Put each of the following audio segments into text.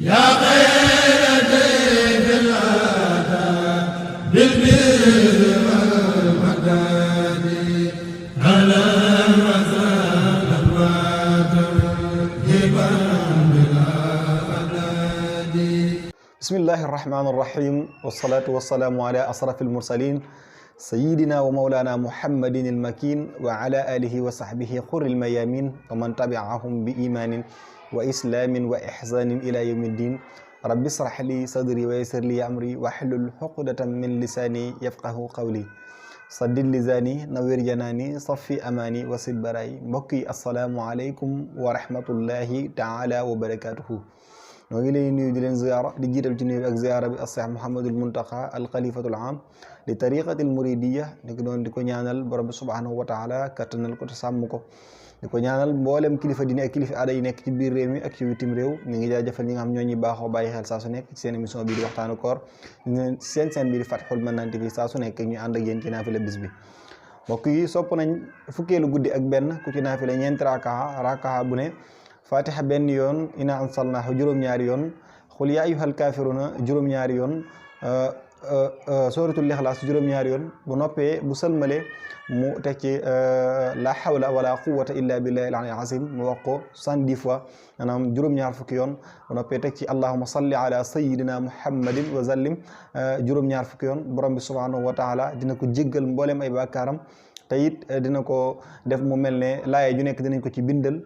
yaa xayra dayfin ataa bil birri wal madadi ahlan wa sahlan wa tarhiban bilaa adadi. bismillahi rahmaani rahim wasalaatu wasalaamu ala asrafil mursalin sayidina wa maulana muhammadin ilmakin wa ala alihi wa sahbihi xuril mayamin wa man tabiahum bi imanin wa islamin wa ihsanin ila yawmi ddin rabbi israh li sadri wa yassir li amri wa hlul uqdatan min lisani yafqahu qawli saddid lisani nawwir janaani saffi amaani wasid baraay. mbokk yi asalaamu aleykum wa rahmatullahi taala wa barakatuhu. ñoo ngi leen nuyu di leen ziyaara di jiital ci nuyu ak ziyaara bi as-Seex Muhammadul Muntaqa al xalifatul aam li tariqatil muridiya di ko doon di ko ñaanal borom bi subhanahu wa taala kattanal ko te sàmm ko di ko ñaanal mboolem kilifa diine ak kilifa aada yi nekk ci biir réew mi ak ci bitim réew. ñu ngi jaajëfal ñi nga xam ñoo ñuy baaxoo bàyyi xel saa su nekk ci seen émission bii di waxtaanu koor ñu seen bii di Fathoul Mannan TV saa su nekk ñu ànd ak yéen ci naafila bis bi. mbokk yi sopp nañ fukkeelu guddi ak benn ku ci naafila ñeenti rakaha bu ne fatiha benn yoon ina ansalnaahu juróom-ñaari yoon xul yaa ayyuhal kaafiruuna juróom-ñaari yoon suratul ixlaas juróom-ñaari yoon bu noppee bu sëlmale mu teg ci la hawla wala quwwata illa billahi al-aliyyil azim mu wax ko 70 fois maanaam juróom-ñaar fukki yoon bu noppee teg ci allahumma salli ala sayyidina muhammadin wa sallim juróom-ñaar fukki yoon borom bi subhanahu wa taala dina ko jéggal mboolem ay bàkkaaram te it dina ko def mu mel ne laaye ju nekk dinañ ko ci bindal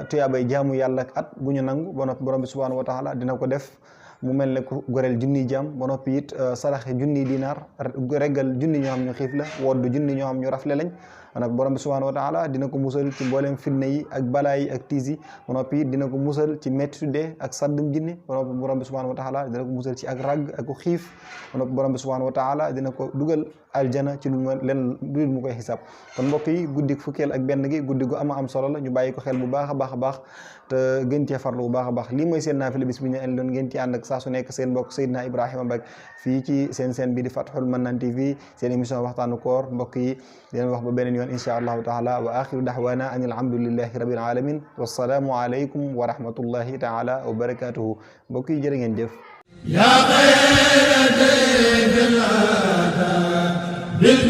tuyaabay jaamu yàlla ak at bu ñu nangu ba noppi borom bi subhanahu wa taala dina ko def mu mel ne ku goreel junniy jaam ba noppi it saraxe junniy dinaar reggal junni ñoo xam ñu xiif la woddu junni ñoo xam ñu rafle lañ nag borom bi subhanahu wa taala dina ko musal ci mboolem fitna yi ak balaa yi ak tiis yi ba noppi it dina ko musal ci mettitu dee ak saddum jinne ba noppi borom bi subhanahu wa taala dina ko musal ci ak ragg ak xiif ba noppi borom bi subhanahu wa taala dina ko dugal aljana ci lu leen dul mu koy xisaab. kon mbokk yi guddi fukkeel ak benn gi guddi gu am solo la ñu bàyyi ko xel bu baax a baax a baax te gën cee farlu bu baax a baax. lii mooy seen naafila bis bi ñu leen doon ngeen ci ànd ak saa su nekk seen mbokk Seydina Ibrahima Mbacke fii ci seen bi di Fathoul Mannan TV seen émission waxtaanu koor. mbokk yi leen wax ba beneen yoon insha allahu taala wa axiru dahwana an alhamdulillahi rabbil alamin wassalaamu aleykum wa rahmatullahi taala wa barakatuhu. mbokk yi jërë ngeen jëf. yaa xayra dayfin ataa bil